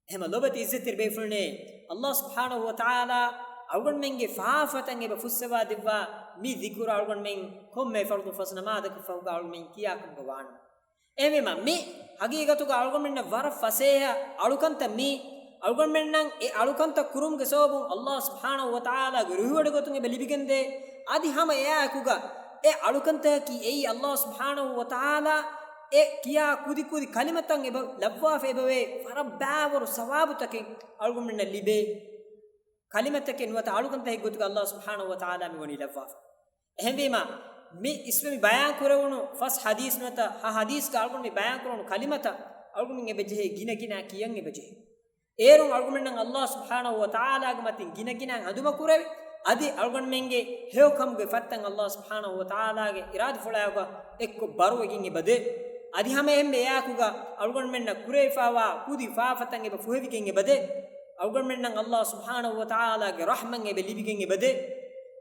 އެހެމަ ލޮބުވެތި ޢިއްޒަތްތެރި ބޭފުޅުންނޭ، އަﷲ ސުބްޙާނަހޫ ވަތަޢާލާ އަޅުގަނޑުމެންގެ ފާފަތައް އެބަ ފުއްސަވާ ދެއްވާ މި ޛިކުރު އަޅުގަނޑުމެން ކޮންމެ ފަރުޟު ފަސް ނަމާދަކަށް ފަހުގަ އަޅުގަނޑުމެން ކިޔާކަމުގަ ވާނަމަ. އެހެންވީމަ، މި ޙަޤީޤަތުގަ އަޅުގަނޑުމެންނަށް ވަރަށް ފަސޭހަ އަޅުކަންތައް މީ. އަޅުގަނޑުމެންނަށް އެ އަޅުކަންތައް ކުރުމުގެ ސަބަބުން އަﷲ ސުބްޙާނަހޫ ވަތަޢާލާގެ ރުހިވޮޑިގަތުން އެބަ ލިބިގެންދޭ. އަދި ހަމަ އެއާއެކުގަ އެ އަޅުކަންތަކަކީ އެއީ އަﷲ ސުބްޙާނަހޫ ވަތަޢާލާ އެ ކިޔާ ކުދިކުދި ކަލިމަތައް އެބަ ލައްވާފަ އެބަވޭ ވަރަށް ބާވަރު ސަވާބުތަކެއް އަޅުގަނޑުމެންނަށް ލިބޭ ކަލިމަތަކެއް ނުވަތަ އަޅުކަންތަކެއް ގޮތުގަ އަﷲ ސުބްޙާނަހޫ ވަތަޢާލާ މިވަނީ ލައްވާފަ. އެހެންވީމަ، މި އިސްވެ މި ބަޔާން ކުރެވުނު ފަސް ޙަދީޘް ނުވަތަ ހަ ޙަދީޘްގަ އަޅުގަނޑު މި ބަޔާން ކުރެވުނު ކަލިމަތައް އަޅުގަނޑުމެން އެބަޖެހޭ ގިނަ ގިނަ ކިޔަން އެބަޖެހޭ. އޭރުން އަޅުގަނޑުމެންނަށް ﷲ ސުބްޙާނަހޫ ވަތަޢާލާގެ މަތިން ގިނަ ގިނައިން ހަނދުމަކުރެވި، އަދި އަޅުގަނޑުމެންގެ ހެޔޮކަމުގެ ފަތްތައް ﷲ ސުބްޙާނަހޫ ވަތަޢާލާގެ އިރާދަފުޅާގަ އެއްކޮށް ބަރުވެގެން އެބަދޭ. އަދި ހަމަ އެހެންމެ އެއާކުގަ އަޅުގަނޑުމެންނަށް ކުރެވިފާވާ ކުދި ފާފަތައް އެބަ ފުހެވިގެން އެބަދޭ. އަޅުގަނޑުމެންނަށް ﷲ ސުބްޙާނަހޫ ވަތަޢާލާގެ ރަޙްމަތް އެބަ ލިބިގެން އެބަދޭ.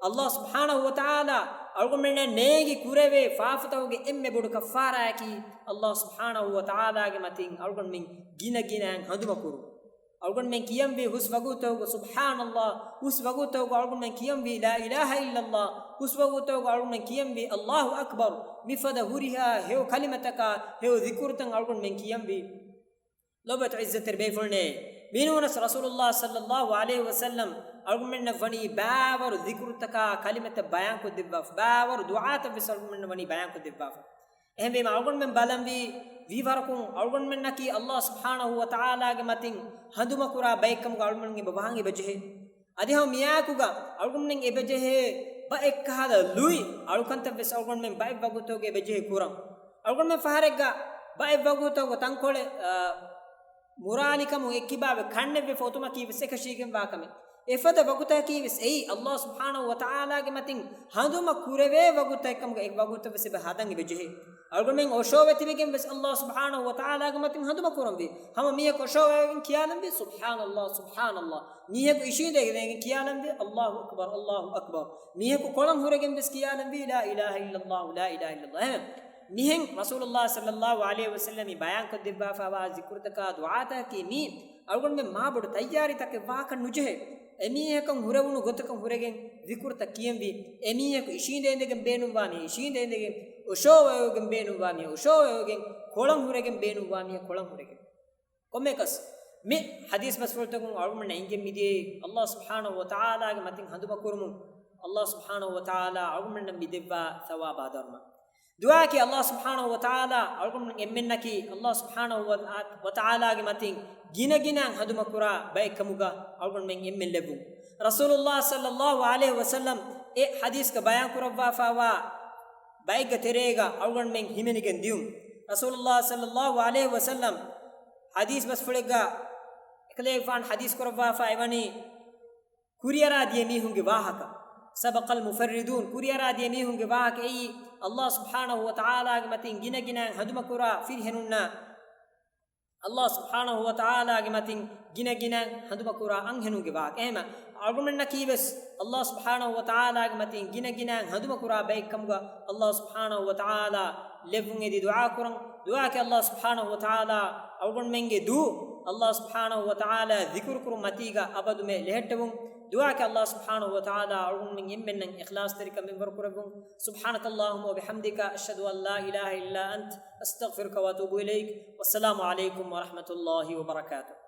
ﷲ ސުބްޙާނަހޫ ވަތަޢާލާ އަޅުގަނޑުމެންނަށް ނޭނގި ކުރެވޭ ފާފަތަކުގެ އެންމެ ބޮޑު ކައްފާރާއަކީ ﷲ ސުބްޙާނަހޫ ވަތަޢާލާގެ މަތިން އަޅުގަނޑުމެން ގިނަ ގިނައިން ހަނދުމަކުރުން. އަޅުގަނޑުމެން ކިޔަންވީ ހުސް ވަގުތުތަކުގަ ސުބްޙާނަﷲ، ހުސް ވަގުތުތަކުގަ އަޅުގަނޑުމެން ކިޔަންވީ ލާ އިލާހަ އިއްލަﷲ، ހުސް ވަގުތުތަކުގަ އަޅުގަނޑުމެން ކިޔަންވީ ﷲ އަކްބަރު. މިފަދަ ހުރިހާ ހެޔޮ ކަލިމަތަކާ ހެޔޮ ޛިކުރުތައް އަޅުގަނޑުމެން ކިޔަންވީ. ލޮބުވެތި ޢިއްޒަތްތެރި ބޭފުޅުންނޭ! މިނޫނަސް ރަސޫލުﷲ ޞައްލަﷲ ޢަލައިހި ވަސައްލަމް އަޅުގަނޑުމެންނަށް ވަނީ ބާވަރު ޛިކުރުތަކާ ކަލިމަތައް ބަޔާންކޮށްދެއްވާފަ، ބާވަރު ދުޢާތައް ވެސް އަޅުގަނޑުމެންނަށް ވަނީ ބަޔާންކޮށްދެއްވާފަ. އެހެންވީމަ، އަޅުގަނޑުމެން ބަލަންވީ ވީވަރަކުން އަޅުގަނޑުމެންނަކީ ﷲ ސުބްޙާނަހޫ ވަތަޢާލާގެ މަތިން ހަނދުމަކުރާ ބައެއްކަމުގަ އަޅުގަނޑުމެން އެބަ ވާން އެބަޖެހޭ. އަދި ހަމަ މިއާކުގަ އަޅުގަނޑުމެން އެބަޖެހޭ ބައެއްކަހަލަ ލުއި އަޅުކަންތައް ވެސް އަޅުގަނޑުމެން ބައެއް ވަގުތުގަ އެބަޖެހޭ ކުރަން. އަޅުގަނޑުމެން ފަހަރެއްގަ ބައެއް ވަގުތުގަ ތަންކޮޅެއް، އާ، މުރާލިކަމުން އެއްކިބާވެ ކަންނެއްވެފަ އޮތުމަކީ ވެސް އެކަށީގެންވާ ކަމެއް. އެފަދަ ވަގުތަކީ ވެސް އެއީ ﷲ ސުބްޙާނަހޫ ވަތަޢާލާގެ މަތިން ހަނދުމަ ކުރެވޭ ވަގުތެއްކަމުގަ އެ ވަގުތަށް ވެސް އެބަ ހަދަން އެބަޖެހޭ. އަޅުގަނޑުމެން އޮށޯވެ ތިބެގެން ވެސް ﷲ ސުބްޙާނަހޫ ވަތަޢާލާގެ މަތިން ހަނދުމަ ކުރަންވީ. ހަމަ މީހަކު އޮށޯވެގެން ކިޔާލަންވީ، ސުބްޙާނަﷲ، ސުބްޙާނަﷲ. މީހަކު އިށީނދެގެން ކިޔާލަންވީ، ﷲ އަކްބަރު، ﷲ އަކްބަރު. މީހަކު ކޮޅަން ހުރެގެން ވެސް ކިޔާލަންވީ، ލާ އިލާހަ އިއްލަﷲ، ލާ އިލާހަ އިއްލަﷲ. އެހެން މިހެން ރަސޫލުﷲ ޞައްލަﷲ ޢަލައިހި ވަސައްލަމް މި ބަޔާންކޮށްދެއްވާފާވާ ޒިކުރުތަކާ ދުޢާތަކަކީ މީ އަޅުގަނޑުމެން މާބޮޑު ތައްޔާރީތަކެއް ވާކަށް ނުޖެހޭ. އެމީހަކަށް ހުރެވުނު ގޮތަކަށް ހުރެގެން ޒިކުރުތައް ކިޔެންވީ. އެމީހަކު އިށީނދެ އިނދެގެން ބޭނުންވާ މީހާ އިށީނދެ އިނދެގެން، އޮށޯވެވެގެން ބޭނުންވާ މީހާ އޮށޯވެވެގެން، ކޮޅަން ހުރެގެން ބޭނުންވާ މީހާ ކޮޅަން ހުރެގެން. ކޮންމެއަކަސް، މި ޙަދީޘް ބަސްފުޅުތަކުން އަޅުގަނޑުމެންނަށް އެނގެން މިދިޔައީ، ﷲ ސުބްޙާނަހޫ ވަތަޢާލާގެ މަތިން ހަނދުމަކުރުމުން ﷲ ސުބްޙާނަހޫ ވަތަޢާލާ އަޅުގަނޑުމެންނަށް މި ދެއްވާ ސަވާބާ ދަރުމަ. ދުޢާއަކީ، ﷲ ސުބްޙާނަހޫ ވަތަޢާލާ އަޅުގަނޑުމެން އެންމެންނަކީ ﷲ ސުބްޙާނަހޫ ވަ، ވަތަޢާލާގެ މަތިން ގިނަގިނައިން ހަނދުމަކުރާ ބައެއްކަމުގަ އަޅުގަނޑުމެން އެންމެން ލެއްވުން. ރަސޫލުﷲ ޞައްލަﷲ ޢަލައިހި ވަސައްލަމް އެ ޙަދީޘްގަ ބަޔާންކުރައްވާފާވާ ބައެއްގެ ތެރޭގަ އަޅުގަނޑުމެން ހިމެނިގެން ދިޔުން. ރަސޫލުﷲ ޞައްލަﷲ ޢަލައިހި ވަސައްލަމް ޙަދީޘް ބަސްފުޅެއްގަ އެކަލޭގެފާނު ޙަދީޘް ކުރައްވާފަ އެވަނީ، ކުރިއަރާ ދިޔަ މީހުންގެ ވާހަކަ، ސަބަޤަލް މުފައްރިދޫން، ކުރިއަރާ ދިޔަ މީހުންގެ ވާހަކަ އެއީ، ﷲ ސުބްޙާނަހޫ ވަތަޢާލާގެ މަތިން ގިނަގިނައިން ހަނދުމަކުރާ ފިރިހެނުންނާ، ﷲ ސުބްޙާނަހޫ ވަތަޢާލާގެ މަތިން ގިނަގިނައިން ހަނދުމަކުރާ އަންހެނުންގެ ވާހަކަ. އެހެމަ އަޅުގަނޑަކީވެސް ﷲ ސުބްޙާނަހޫ ވަތަޢާލާގެ މަތިން ގިނަގިނައިން ހަނދުމަކުރާ ބައެއްކަމުގަ ﷲ ސުބްޙާނަހޫ ވަތަޢާލާ ލެއްވުން އެދި ދުޢާ ކުރަން. ދުޢާއަކީ ﷲ ސުބްޙާނަހޫ ވަތަޢާލާ އަޅުގަނޑުމެންގެ ދޫ ﷲ ސުބްޙާނަހޫ ވަތަޢާލާ ޛިކުރު ކުރުން މަތީގަ އަބަދުމެ ލެހެއްޓެވުން. ދުޢާއަކީ ﷲ ސުބްޙާނަހޫ ވަތަޢާލާ އަޅުގަނޑުމެން އެންމެންނަށް އިޚްލާޞްތެރިކަން މިންވަރު ކުރެއްވުން. سبحانك اللهم وبحمدك، أشهد أن لا إله إلا أنت، أستغفرك وأتوب إليك. والسلام عليكم ورحمة الله وبركاته.